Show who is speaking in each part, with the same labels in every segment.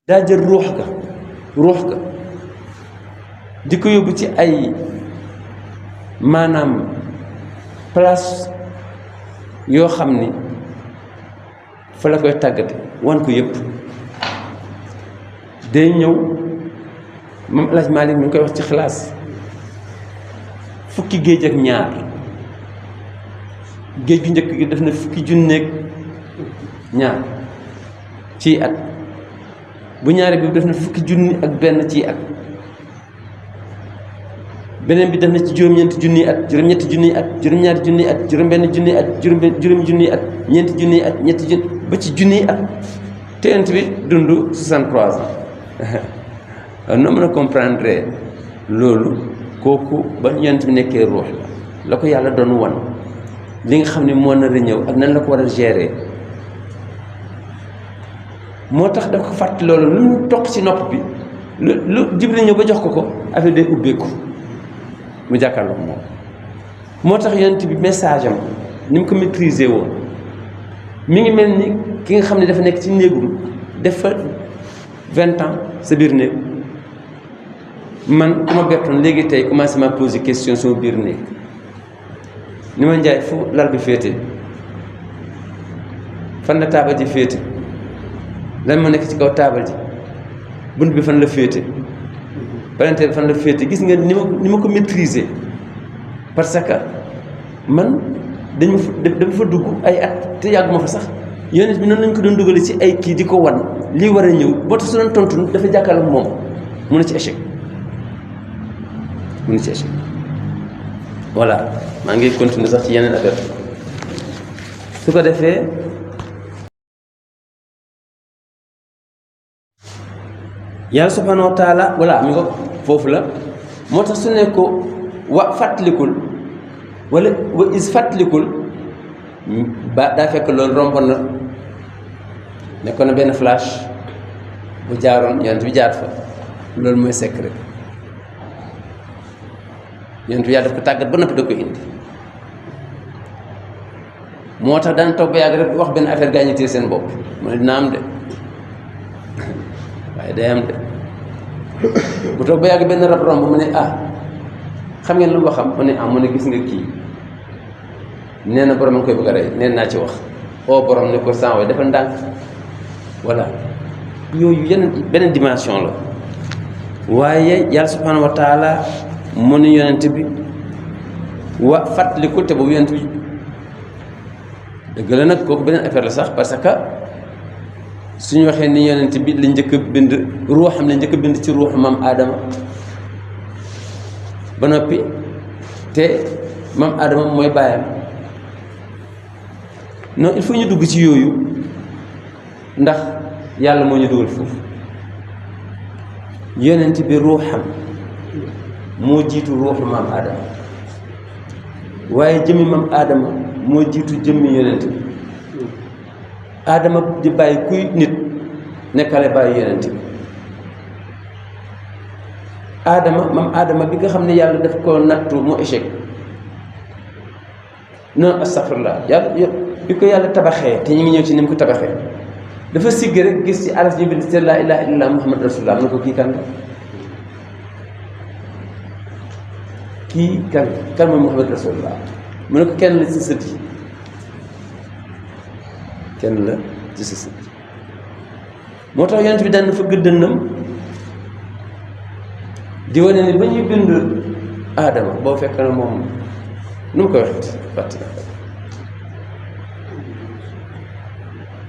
Speaker 1: daa jël ruux ga di ko yóbbu ci ay maanaam place yoo xam ni fa la koy tàggate wan ko yëpp day ñëw moom El Hadj Malick mi ngi koy wax ci xalaas fukki géej ak ñaar géej gu njëkk gi def na fukki junneeg ñaar ciy at bu ñaari bi def na fukki junni ak benn ciy at beneen bi def na ci juróom-ñeenti junniy at juróom-ñetti junniy at juróom-ñaari junniy at juróom-benn junniy at juróomi junniy at ñeenti junniy at ñetti junni ba ci junniy at te yonent bi dund 63 ans noo mën a comprendre loolu kooku ba yonent bi nekkee ruux la ko yàlla doon wan li nga xam ne moo nar a ñëw ak nan la ko war a gérer moo tax dafa ko fàtte loolu lu mu toq ci nopp bi lu Jibril ñëw ba jox ko affaire day ubbeeku mu jàkkaarloo moom moo tax yonent bi message am ni mu ko maîtriser woon mi ngi mel ni ki nga xam ne dafa nekk ci néegum def fa 20 ans sa biir néeg man ku ma bettoon léegi tey commencé ma poser question sama biir néeg ni ma njaay fu lal bi féete fan la taabal ji féete lan ma nekk ci kaw taabal ji bunt bi fan la féete palanteer bi fan la féete gis nga ni ma ko maîtriser parce que man dama fa dugg ay at te yàgguma fa sax yonent bi noonu lañ ko doon dugale ci ay kii di ko wan lii war a ñëw boo tax su doon tontu dafa jàkkaarloo moom mun na ci échec voilà maa ngi continuer sax ci yeneen affaire su ko defee yàlla subhanahu wa taala voilà mi nga foofu la moo tax su ne ko wa fàttalikul wala wa is fàttalikul ba daa fekk loolu romboon na nekkoon na benn flash bu jaaroon yonent bi jaar fa loolu mooy secret yonent bi yaa daf ko tàggat ba noppi da ko indi moo tax daan toog ba yàgg rek wax benn affaire gaa ñi téye seen bopp mu ne dina am de waaye day am de mu toog ba yàgg benn rab romb mu ne xam ngeen lu ma xam mu ne mu ne gis nga kii nee na borom a ngi koy bëgg a rey nee naa ci wax borom ne ko sanway dafa ndànk voilà yooyu yeneen beneen dimension la waaye yàlla subhanahu wa taala mu ne yonent bi wa fàttaliku te boobu yonent bi dëgg la nag kooku beneen affaire la sax parce que suñu waxee ni yonent bi la njëkk a bind ruuxam la njëkk a bind ci ruuxu maam Adama ba noppi te maam Adama mooy baayam non il faut ñu dugg ci yooyu ndax yàlla moo ñu dugal foofu yonent bi ruuxam moo jiitu ruuxu maam Adama waaye jëmmi maam Adama moo jiitu jëmmi yonent bi Adama di bàyyi kuy nit nekkale bàyyi yonent bi maam Adama bi nga xam ne yàlla daf ko nattu mu échec non astafurlah yàlla bi ko yàlla tabaxee te ñu ngi ñëw ci ni mu ko tabaxee dafa sigg rek gis ci aras ñu bind te laa ilaha illallah muhammad rasulullah mu ne ko kii kan la kii kan mooy muhammad rasulullah mu ne ko kenn la ci sët yi kenn la ci sa sët moo tax yonent bi daan fa gëddënam di wane ni ba ñuy bind aadama boo fekk na moom nu mu koy waxee fàtte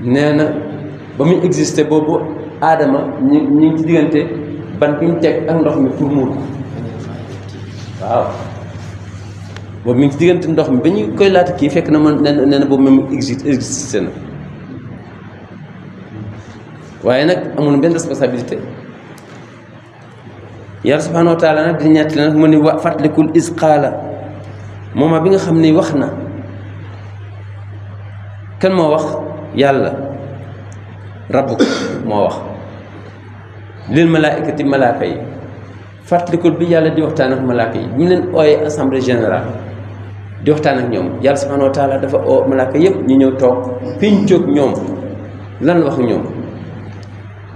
Speaker 1: nee na ba muy existé boobu aadama ñu ngi ci diggante ban bi ñu teg ak ndox mi pour muur ko waaw boobu mi ngi ci diggante ndox mi ba ñu koy laata kii fekk na man nee na boobu même existé na waaye nag amul benn responsabilité yàlla subhanahu wa taala nag di ñett nag mu ni wa fàttalikul is qaala mooma bi nga xam ni wax na kan moo wax yàlla rabbuk moo wax lil malaaikati malaaka yi fàttalikul bi yàlla di waxtaan ak malaaka yi bi mu leen ooyee assemblée générale di waxtaan ak ñoom yàlla subhanahu wa taala dafa oo malaaka yëpp ñu ñëw toog fi ñu jóg ñoom lan wax ñoom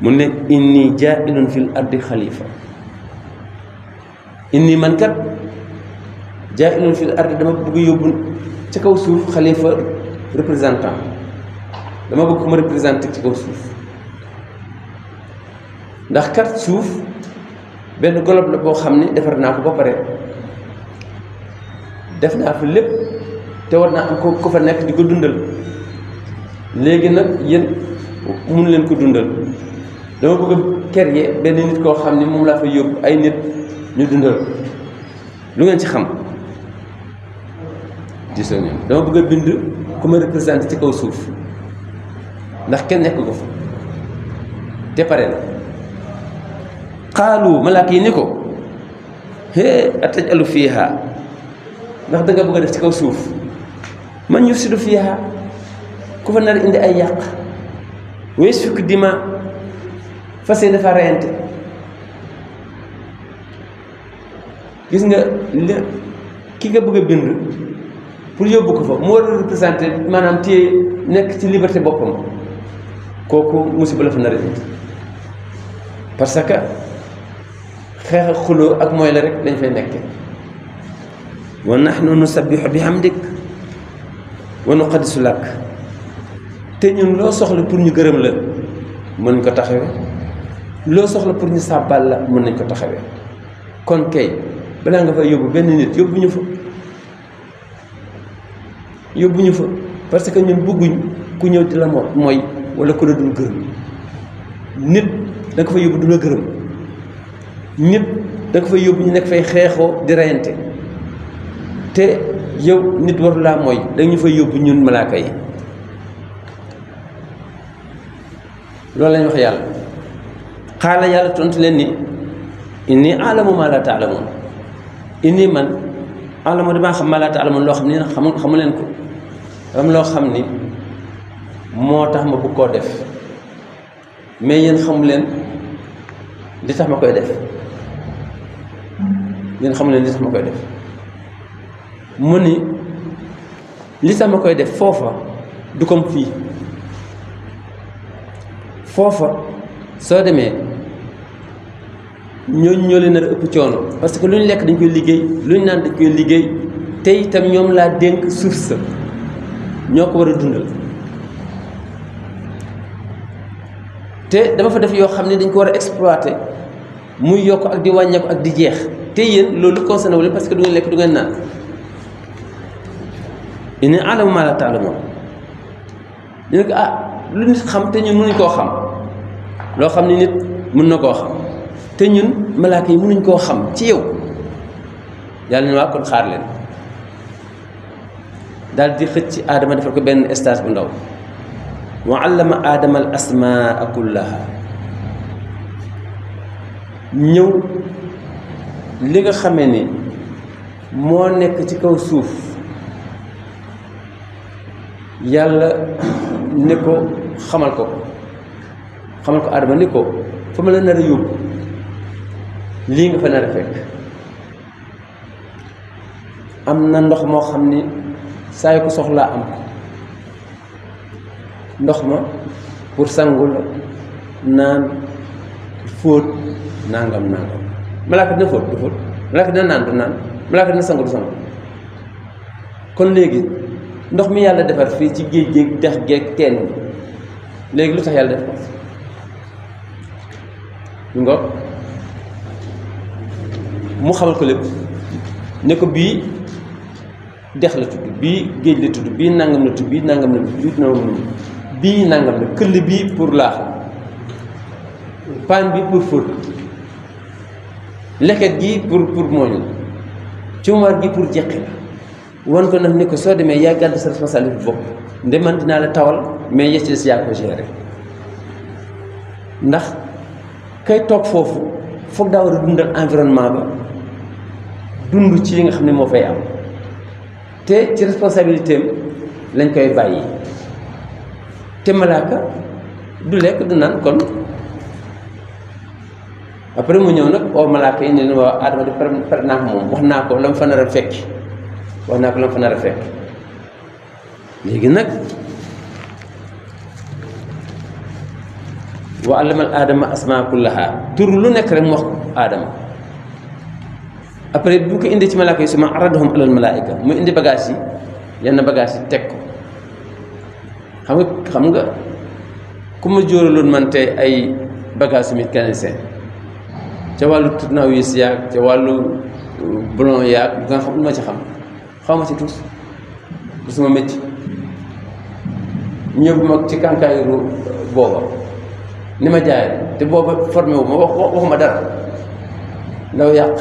Speaker 1: mu ne inni jaa'ilun fil ardi xalifa inni man kat jaa'ilun fil ardi dama bëgg yóbbu ci kaw suuf xalifa représentant dama bëgg ko ma représenté ci kaw suuf ndax kat suuf benn golob la boo xam ne defar naa ko ba pare def naa fa lépp te war naa am ko fa nekk di ko dundal léegi nag yéen mun leen ko dundal dama bëgg a créer benn nit koo xam ne moom laa fa yóbbu ay nit ñu dundal lu ngeen ci xam gisoo ngeen dama bëgg a bind ku ma représenté ci kaw suuf ndax kenn nekk ko fa te pare na xaalu malaaka yi ni ko hee atajalu fiiha ndax da nga bëgg a def ci kaw suuf man yufsidu fiiha ku fa nar indi ay yàq wa yasfiku dima fas yéene dafa reyante gis nga li ki nga bëgg a bind pour yóbbu ko fa mu war a représenté maanaam téye nekk ci liberté boppam kooku musiba la fa nar a indi parce que xeex ak xuloo ak mooy la rek dañ fay nekke wa nahnu nusabbihu bihamdik wa nuqaddisu lak te ñun loo soxla pour ñu gërëm la mën nañ ko taxawee loo soxla pour ñu sàbbal la mën nañ ko taxawee kon kay balaa nga fay yóbbu benn nit yóbbuñu fa parce que ñun bëgguñ ku ñëw di la mooy wala ku la dul gërëm nit da nga fa yóbbu du la gërëm nit da nga fa yóbbu ñu nekk fay xeexoo di reyante te yow nit waru laa mooy da ñu fay yóbbu ñun malaaka yi loolu lañ wax yàlla xaala yàlla tontu leen ni inni alamu ma la taalamun inni man alamu damaa xam ma la taalamun loo xam ni xamu leen ko am loo xam ni moo tax ma bëgg koo def mais yéen xamu leen li tax ma koy def yéen xamu leen li tax ma koy def mu ni li tax ma koy def foofa du comme fii foofa soo demee ñooñu ñoo leen nar a ëpp coono parce que lu ñu lekk dañ koy liggéey lu ñu naan dañ koy liggéey te itam ñoom laa dénk suuf sa ñoo ko war a dundal te dama fa def yoo xam ne dañ ko war a exploiter muy yokk ak di wàññeeku ak di jeex te yéen loolu concerné wu leen parce que du ngeen lekk du ngeen naan inni a'lamu ma la ta'lamun ñu ne ko lu nit xam te ñun mënuñ koo xam loo xam ne nit mën na koo xam te ñun malaaka yi mënuñ koo xam ci yow yàlla ne waa kon xaar leen daal di xëcc aadama defal ko benn stage bu ndaw wa allama aadama al asmaa kullaha ñëw li nga xamee ni moo nekk ci kaw suuf yàlla ne ko xamal ko aadama ni ko fa ma la nar a yóbbu lii nga fa nar a fekk am na ndox moo xam ni saa yu ko soxlaa am ndox ma pour sangu la naan fóot nangam malaaka dina fóot du fóot malaaka dina naan du naan malaaka dina sangu du sangu kon léegi ndox mi yàlla defar fii ci géej géej dex géej teen bi léegi lu tax yàlla def ko ñu ngoog mu xamal ko lépp ne ko bii dex la tudd bii géej la tudd bii nangam la tudd bii nangam la tudd bii nangam la këll bii pour laax paan bi pour fóot leket gi pour mooñ la cumaar gi pour jeqi la wan ko nag ni ko soo demee yaa gàddu sa responsabilité bopp nde man dinaa la tawal mais yes des yaa ko gérer ndax kay toog foofu foog daa war a dundal environnement ba dund ci li nga xam ne moo fay am te ci responsabilité am lañ koy bàyyi te malaaka du lekk du naan kon après mu ñëw nag oo malaaka yi ne leen waa Adama di pare naa ko moom wax naa ko la mu fa nar a fekki léegi nag wa allamal aadama asmaa kullaha tur lu nekk rek mu wax aadama. après bu ko indi ci malaaka yi suma aradahum alal malaayika mu indi bagage yi yenn bagage yi teg ko xam nga ku ma jóoraloon man tey ay bagage su mécanicien ca wàllu tournevis yaag ca wàllu boulon yaag nga xam lu ma ci xam xaw ma ci tuus du suma métier ñëw mag ci kànkaayu booba ni ma jaay te booba formé wu ma waxuma dara ndaw yàq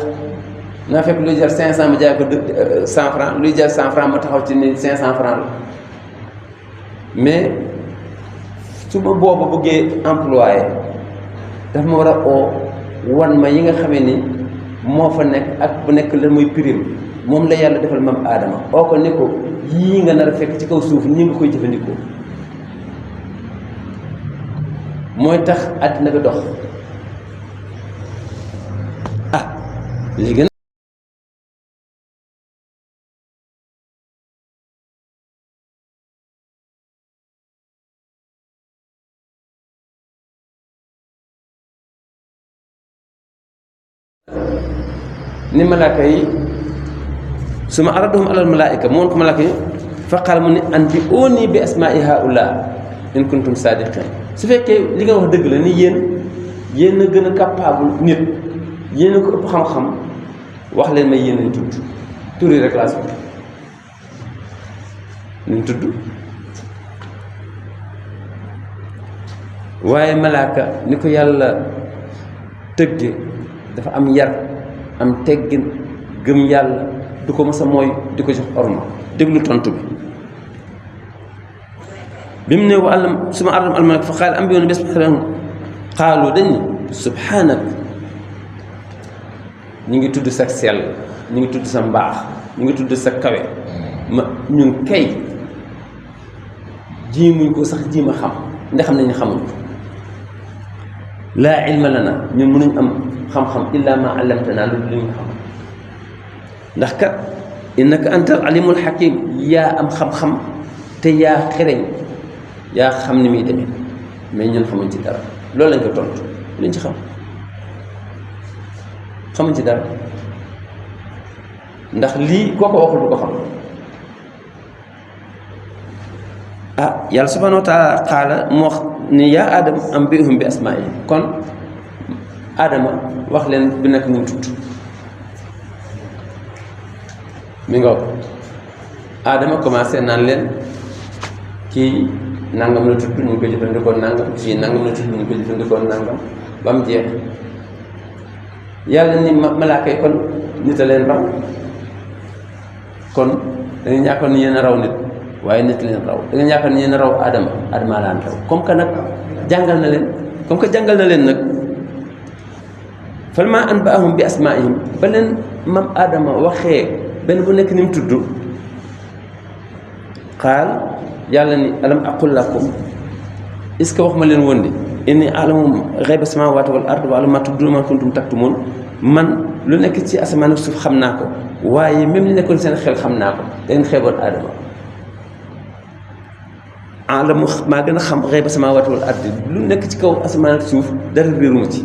Speaker 1: naa fekk luy jar 500 ma jaay ko 100 francs luy jar 100 francs ma taxaw ci ni 500 francs la mais su ma booba bëggee employé daf ma war a oo wan ma yi nga xamee ni moo fa nekk ak bu nekk la muy prime moom la yàlla defal mam aadama oo ko ni ko yii nga nar a fekk ci kaw suuf ñi nga koy jëfandikoo mooy tax àddina bi dox léegi ni malaaka yi su ma aradahum alal malaayika moom ko malaaka yi fa qaal mu ne an bi ooni bi asmaai haula in kuntum sadiqin su fekkee li nga wax dëgg la ni yéen a gën a capable nit yéen a ko ëpp xam-xam wax leen ma yéen lañ tudd turi rek laa soxla ñu tudd waaye malaaka ni ko yàlla tëgge dafa am yar am teggin gëm yàlla du ko mës a mooy di ko jox orma déglu tontu bi mu ne wa àllam suma àllam almalak fa qaal am bi woon bés xaalu dañ subhanak ñu ngi tudd sa sell ñu ngi tudd sa mbaax ñu ngi tudd sa kawe ma ñun kay jiimuñ ko sax jiima xam ndax xam nañu xamuñ ko laa ilma lana ñun mënuñ am xam-xam illa ma allamtana lu ñu xam ndax kat innaka anta alimul hakim yaa am xam-xam te yaa xereñ yaa xam ni muy demee mais ñun xamuñ ci dara loolu lañ ko tontu luñ ci xamuñ ci dara ndax lii koo ko waxul du ko xam yàlla subhanahu wa taala xaala moo wax ni yaa aadama am bi uhum bi asmaa yi kon aadama wax leen bi nekk ñu tudd mi nga aadama commencé naan leen kii nangam la tudd ñu ngi ko jëfandikoo nangam kii nangam la tudd ñu ngi ko jëfandikoo nangam ba mu jeex yàlla ni malaaka yi kon nit a leen raw kon da nga ñàkkoon ni yéen a raw nit waaye nit leen raw da nga ñàkkoon ni yéen a raw aadama laan raw comme que nag jàngal na leen nag falammaa anba'ahum bi asmaa'ihim ba leen mam aadama waxee benn bu nekk ni mu tudd xaal yàlla ni alam aqul lakum est-ce que wax ma leen woon ni inni a'lamu ghayba samaawaati wal ardi wa a'lamu maa tubduuna wa maa kuntum taktumuun man lu nekk ci asamaan ak suuf xam naa ko waaye même li nekkoon seen xel xam naa ko da ngeen xeeboon aadama a'lamu maa gën a xam ghayba samaawaati wal ardi lu nekk ci kaw asamaan ak suuf dara réeruma ci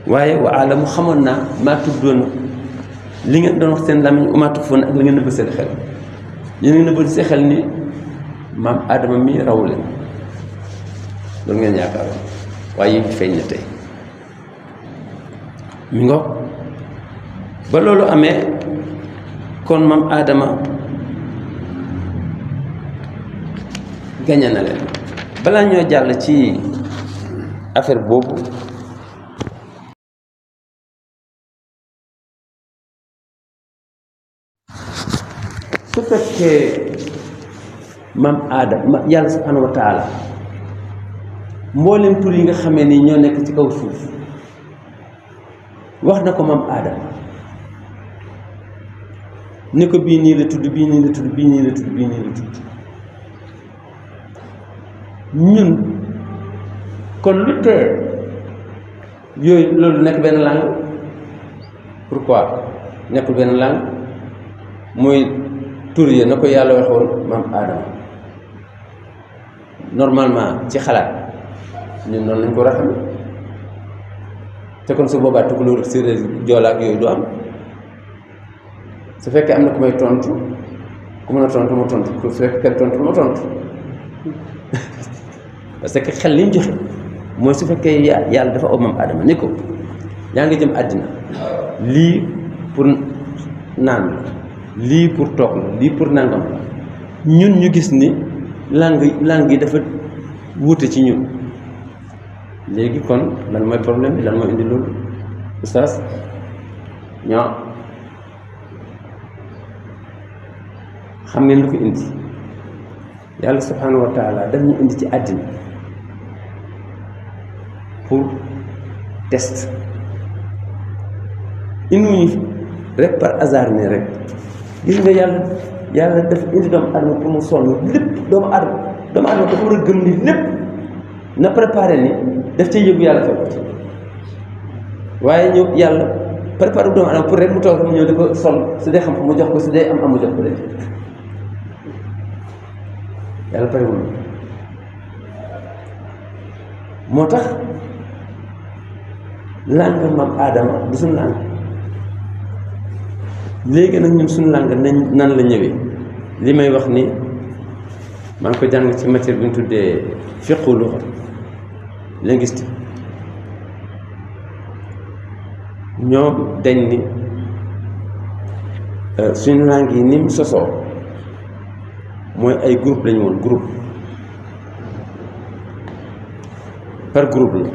Speaker 1: waaye wa a'lamu xamoon naa maa tubduuna li ngeen doon wax seen làmmiñ wa maa tuxfuuna ak li ngeen nëbb seen xel yéen a nëbb seen xel ni maam aadama mi raw leen loolu ngeen yaakaaroon waaye yi feeñ na tey mi ngo ba loolu amee kon maam aadama gañe na leen balaa ñoo jàll ci affaire boobu su fekkee maam aadama yàlla subhanahu wa taala mboolem tur yi nga xamee ni ñoo nekk ci kaw suuf wax na ko maam aadama ni ko bii nii la tudd bii nii la tudd bii nii la tudd bii nii la tudd ñun kon lu tee yooyu loolu nekk benn langue pourquoi nekkul benn langue mooy tur yi na ko yàlla waxoon maam aadama normalement ci xalaat ñun noonu lañ ko war a xam te kon su boobaa tukulóor séeréer joola ak yooyu du am su fekkee am na ku may tontu ku mën a tontu ma tontu su fekkee kenn tontu ma tontu parce que xel li mu joxe mooy su fekkee yàlla dafa aw maam Adama ni ko yaa ngi jëm àddina lii pour naan la lii pour toog la lii pour nangam la ñun ñu gis ni langue yi dafa wuute ci ñun léegi kon lan mooy problème bi lan mooy indi loolu oustaz ñoo xam ngeen lu ko indi yàlla subhanahu wa taala daf ñu indi ci àddina pour test indiwuñu rek par hasard ne rek gis nga yàlla dafa indi doomu adama pour mu sonn lépp doomu adama dafa war a gëm ni lépp na préparé ni daf cay yëgu yàlla fekk ci waaye ñëw yàlla préparé doomu adama pour rek mu toog mu ñëw dafa sol su dee xam mu jox ko su dee am mu jox ko de yàlla parewul moo tax langue maam Adama du suñu langue léegi nag ñun suñu langue nan la ñëwee li may wax ni maa ngi ko jàng ci matière bi ñu tuddee fiqhu lugha linguistique ñoom dañ ni suñu langue yi ni mu sosoo mooy ay groupe lañu woon groupe par groupe la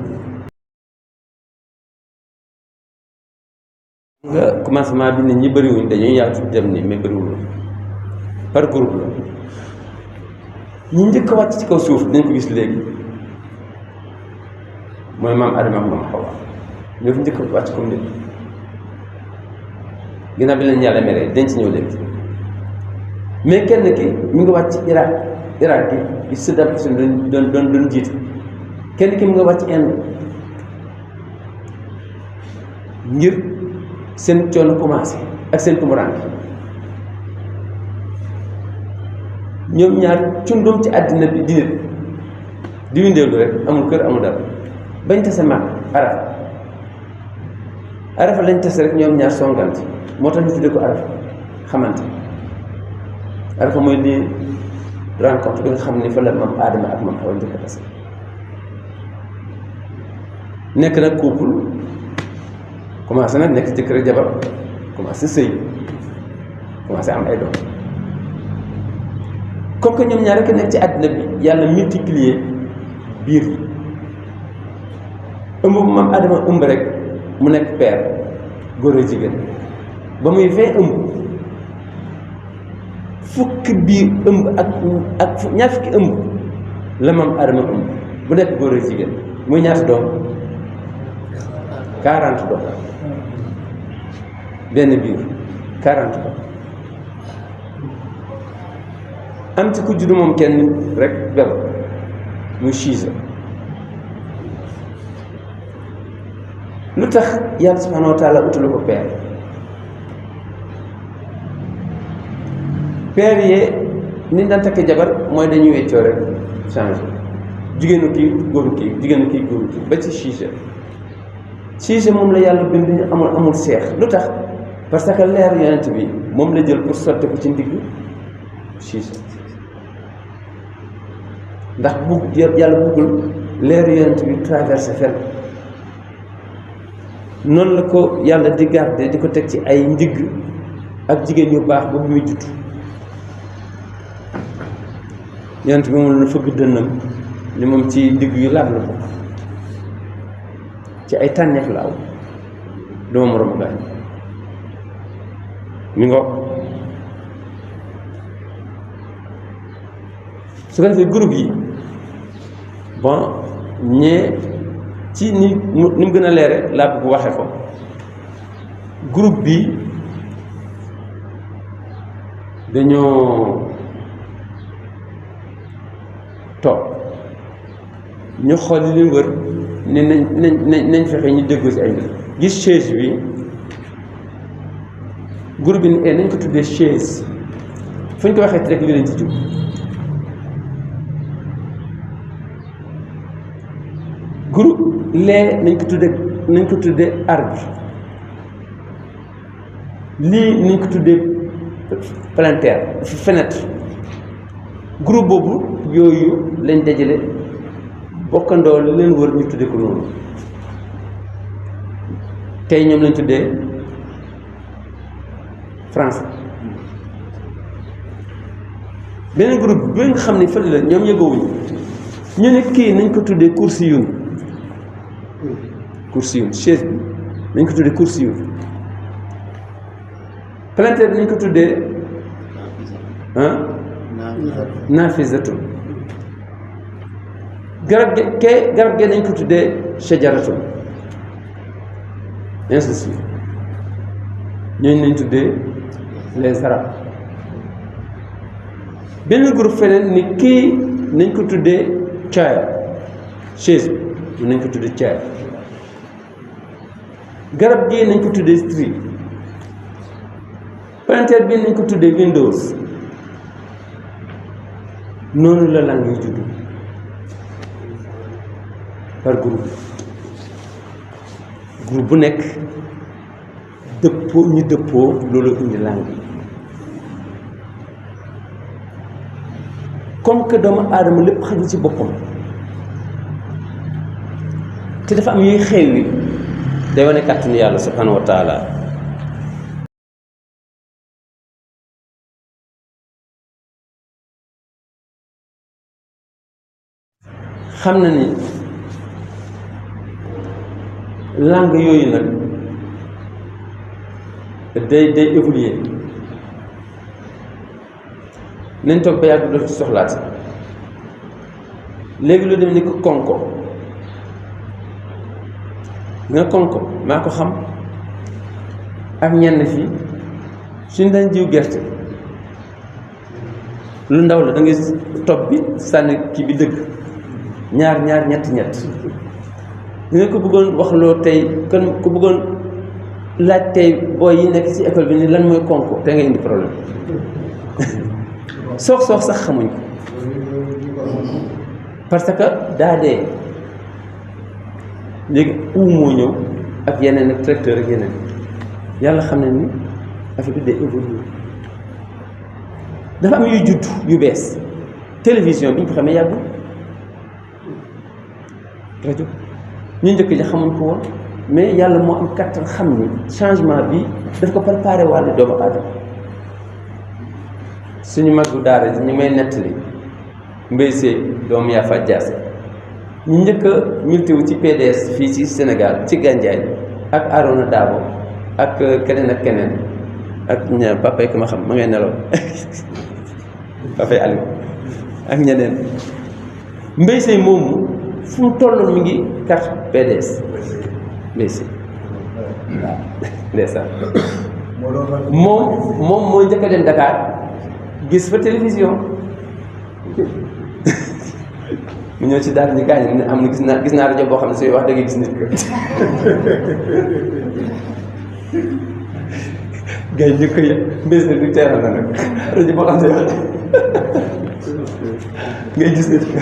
Speaker 1: nga commencement bi nit ñi bëriwuñ dañuy yaatu dem ni mais bëriwul par groupe la ñu njëkk a wàcc ci kaw suuf dañ ko gis léegi mooy maam Adama ak maam Hawa ñoo fi njëkk a wàcc comme nit ginnaaw bi leen yàlla mere dañ ci ñëw léegi mais kenn ki mi ngi wàcc Irak gi Saddam Hussein doon jiite kenn ki mi nga wàcc Inde ngir seen coono commencé ak seen tumuraanke ñoom ñaar cundum ci àddina bi di nit di windeelu rek amul kër amul dara bañ tase mag arafa lañ tase rek ñoom ñaar songante moo tax ñu tuddee ko arafa xamante arafa mooy lii rencontre bi nga xam ni fa la maam Adama ak maam Hawa njëkk a tase nekk nag couple commencé nag nekk jëkkër ak jabar commencé sëy commencé am ay doom comme que ñoom ñaar rek nekk ci àddina bi yàlla multiplier biir yi ëmb bu maam Adama ëmb rek mu nekk père góor ak jigéen ba muy 20 ëmb fukki biir ëmb ak ñaar fukki ëmb la maam Adama ëmb bu nekk góor ak jigéen muy ñaata doom 40 doom benn biir 40 doom am ci ku juddu moom kenn rek bel muy Chiisa lu tax yàlla subhanahu wa taala utalu ko père yee ni daan takk jabar mooy dañuy weccoo rek changé jigéenu kii góoru kii jigéenu kii góoru kii ba ci Chiisa moom la yàlla bind ñu amul seex lu tax parce que leer yonent bi moom la jël pour sotti ko ci ndigg Chiisa ndax yàlla buggul leer yonent bi traversé fenn noonu la ko yàlla di garder di ko teg ci ay ndigg ak jigéen yu baax ba bu muy judd yonent bi moom la fëgg dënnam ni moom ci ndigg yu laab la ko ci ay tànneef la aw duma moromu gaañ mi ngo su ko defee groupe yi bon ñee ci ni mu gën a leere laa bëgg waxe ko groupe bi dañoo toog ñu xool li leen wër ne nañ fexe ñu déggoo ci ay mbir gis chaise bi groupe bi ni nañ ko tuddee chaise fu ñu ko waxee rek li leen ci jub groupe lee nañ ko tuddee arbre lii nañ ko tuddee palanteer fenêtre groupe boobu yooyu lañ dajale bokkandoo li leen wër ñu tuddee ko noonu tey ñoom lañ tuddee français beneen groupe bi nga xam ne fële la ñoom yëgoowuñu ñu ne kii nañ ko tuddee kursiyun chaise bi nañ ko tuddee kursiyun palanteer bi nañ ko tuddee naafizatun garab ge nañ ko tuddee shajaratun ainsi de suite ñooñu nañ tuddee les arabes benn groupe feneen ni kii nañ ko tuddee chair chaise bi nañ ko tuddee chair garab gi nañ ko tuddee street palanteer bi nañ ko tuddee windows noonu la langue yi juddu par groupe bu nekk ñu dëppoo loolu indi langue yi comme que doomu aadama lépp xaju ci boppam te dafa am yuy xew wi day wane kàttanu yàlla subhanahu wa taala xam na ni langue yooyu nag day évoluer nañ toog ba yàgg dootu ci soxlaat léegi lu dem ni ko konko nga konko maa ko xam ak ñenn fii suñ dañ jiw gerte lu ndaw la da ngay topp bi sànni kii bi dëgg ñaar ñett nga ko bëggoon waxloo tey kon ku bëggoon laaj tey booy yi nekk ci école bi ni lan mooy konko te nga indi problème soox sax xamuñ ko parce que daa dee léegi moo ñëw ak yeneen ak tracteur ak yeneen yàlla xam ne ni affaire bi day évoluer dafa am yuy judd yu bees télévision bi ñu ko xamee yàggul rajo ñu njëkk ji xamuñ ko woon mais yàlla moo am kattan xam ni changement bi daf ko préparé wàllu doomu aadama suñu mag bu daara ñu may nettali Mbaye Seye doomu yaa fa jaase ñu njëkk a milité ci PDS fii ci Sénégal ci Gandiaye ak Arona Dabo ak keneen ak papay ko ma xam ma ngay nelaw papay Aliou ak ñeneen Mbaye Seye moomu fu mu tolloon mi ngi carte PDS Mbaye Seye waaw ndeysaan moom moo njëkk a dem Dakar gis fa télévision mu ñëw ci daal ñu gaañ ne am na gis naa rajo boo xam ne sooy wax da ngay gis nit ko gaañ ñu koy mbés na du teeral na nag rajo boo xam ne ngay gis nit ko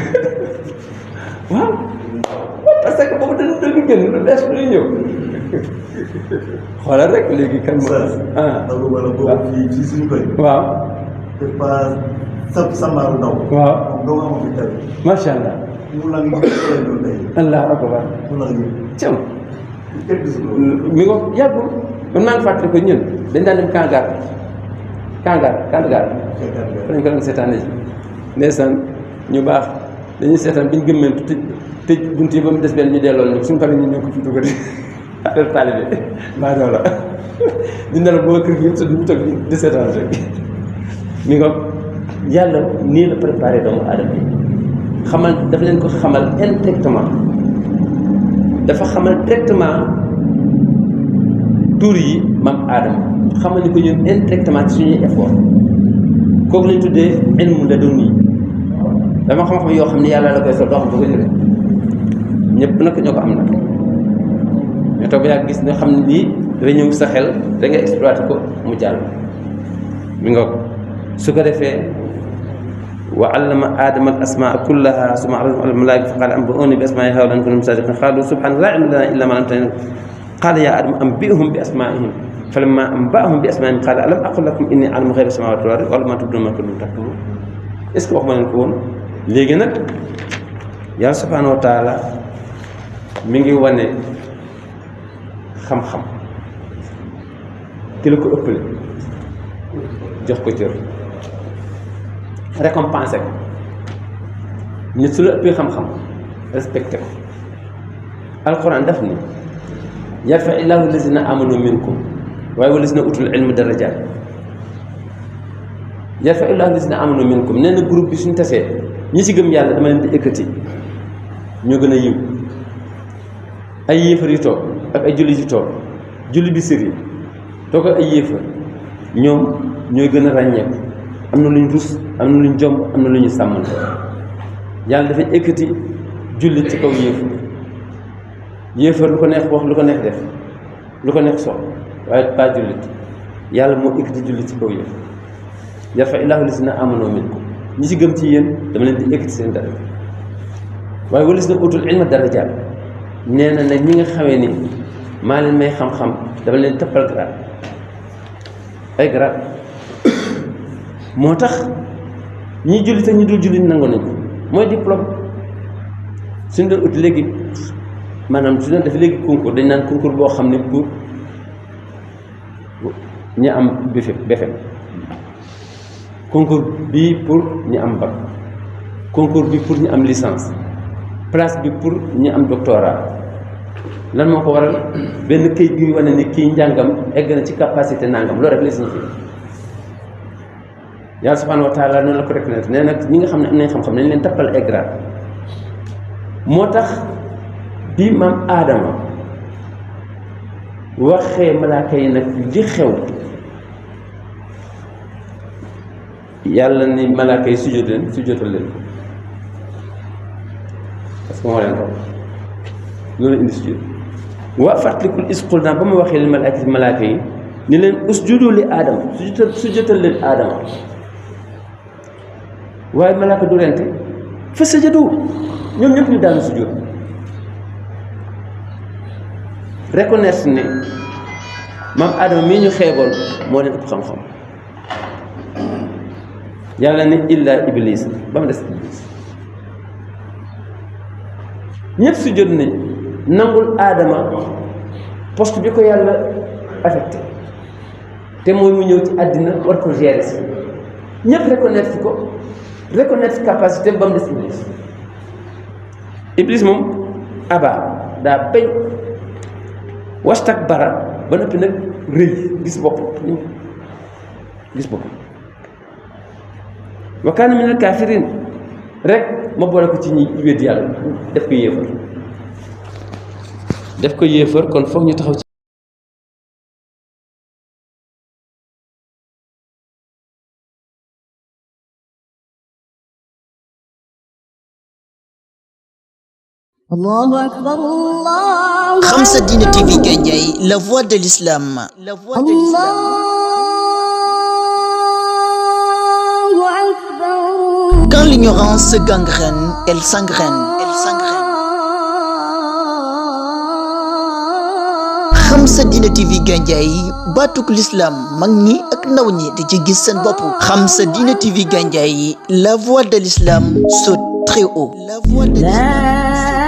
Speaker 1: waaw parce que boobu dañu génn lu bees luy ñëw xoolal rek léegi kan
Speaker 2: fii suñu koy
Speaker 1: waaw
Speaker 2: c'est pas Sambaaru Ndaw.
Speaker 1: waaw
Speaker 2: doo am fi tey.
Speaker 1: macha allah.
Speaker 2: mu la ngi koy doon tey.
Speaker 1: allahu akbar.
Speaker 2: mu la ngi.
Speaker 1: cam.
Speaker 2: kenn gisul loolu.
Speaker 1: mi ngo yàggul man maa ngi fàttali ko ñun dañ daan dem Kangar. fa lañ ko doon seetaan ji ndeysaan ñu baax dañuy seetaan bi ñu gëmmentu tëj bunt yi ba mu des benn ñu delloo ñu suñu pare ñu ñoo ko fi duggati affaire taalibe maa doo la ñu ne la boo kër gi yëpp sa duñu toog di seetaan rek mi nga yàlla nii la préparé doomu aadama yi xamal dafa leen ko xamal indirectement dafa xamal directement tur yi maam aadama xamal ni ko ñun indirectement ci suñuy effort kooku lañ tuddee ilmu laduni dama xam-xam yoo xam ne yàlla la koy sol doo xam ko jëlee ñëpp nag ñoo ko am nag mais toog ba yàgg gis nga xam ne lii dafa ñëw sa xel da nga exploité ko mu jàll mi nga ko su ko defee wa allama aadama al asmaa kullaha summa aradahum ala al malaa'ikati fa qaala anbi'uunii bi asmaa'i haa'ulaa'i in kuntum saadiqiin qaaluu subhaanaka laa ilma lanaa illaa maa 'allamtanaa qaala yaa aadamu anbi'hum bi asmaa'ihim falammaa anba'ahum bi asmaa'ihim qaala alam aqul lakum innii a'lamu ghayba samaawaati wal ardi wa a'lamu maa tubduuna wa maa kuntum taktumuun. est ce que wax ma leen ko woon. léegi nag yàlla subhaanahu wa taala mi ngi wane xam-xam ki la ko ëppale jox ko cër récompensé ko nit su la ëppee xam-xam respecté ko. alquran daf ni yarfa illaahu lazina amanu minkum waaye wa lazina utul ilmu darajaat. yarfa illaahu lazina amanu minkum nee na groupe bi suñu tasee ñi ci gëm yàlla dama leen di ekkati ñoo gën a yiw ay yéefar yu toog ak ay julli yu toog julli bi sëriñ toog ak ay yéefar ñoom ñooy gën a ràññeeku am na lu ñu rus am na lu ñu jomb am na lu ñu sàmmal yàlla dafay ekkati julli ci kaw yéefar lu ko neex wax lu ko neex def lu ko neex sox waaye pas jullit yàlla moo ekkati julli ci kaw yéefar yarfa illaahu lazina amanu minkum ñi ci gëm ci yéen dama leen di ekkati seen dara waaye wala si na utul ilma darajaat nee na nag ñi nga xamee ni maa leen may xam-xam dama leen tëppal grade ay grade moo tax ñi julli te ñu dul julli nangu nañ ko mooy diplôme suñ doon ut léegi maanaam su doon def léegi concours dañ naan concours boo xam ne pour ñi am BFEM concours bii pour ñi am bac concours bi pour ñi am licence place bi pour ñi am doctorat lan moo ko waral benn këyit bi wane ni kii njàngam egg na ci capacité nangam loolu rek la signifie. yàlla subhaanahu wa taala noonu la ko reconnaître nee nag ñi nga xam ne am nañ xam-xam nañ leen tappal ay grade. moo tax bi maam aadama waxee malaaka yi nag li xew yàlla ni malaaka yi sujjóotal leen parce que moo leen raw loolu indi sujjóot waa fàttalikul isqul naa ba ma waxee li malaaka yi ni leen usjudu li aadama sujjóotal leen aadama waaye malaaka du rente fa sajadu ñoom ñëpp ñu daanu sujjóot reconnaître ne maam aadama mii ñu xeeboon moo leen ëpp xam-xam yàlla ne illa iblis ba mu des iblis ñëpp sujjóot nañ nangul aadama poste bi ko yàlla affecté te mooy mu ñëw ci àddina war ko gérer si ñëpp reconnaître capacité ba mu des iblis moom aba daa bañ wastakbara ba noppi nag rëy gis bopp wa kaana minal kaafiriin rek ma boole ko ci ñi wéet yàlla def ko yéefar kon foog ñu taxaw ci
Speaker 3: Allahu akbar Allah.
Speaker 4: Khamsa-Dina TV Gandiaye, la voix de l'islam.
Speaker 3: Allahu akbar.
Speaker 4: Quand l'ignorance gangrène, elle s'engraine. Khamsa-Dina TV Gandiaye, batuk l'islam mag ñi ak ndaw ñi di ci gis seen bopp. Khamsa-Dina TV Gandiaye, la voix de l'islam saute très haut. La voix de l'islam.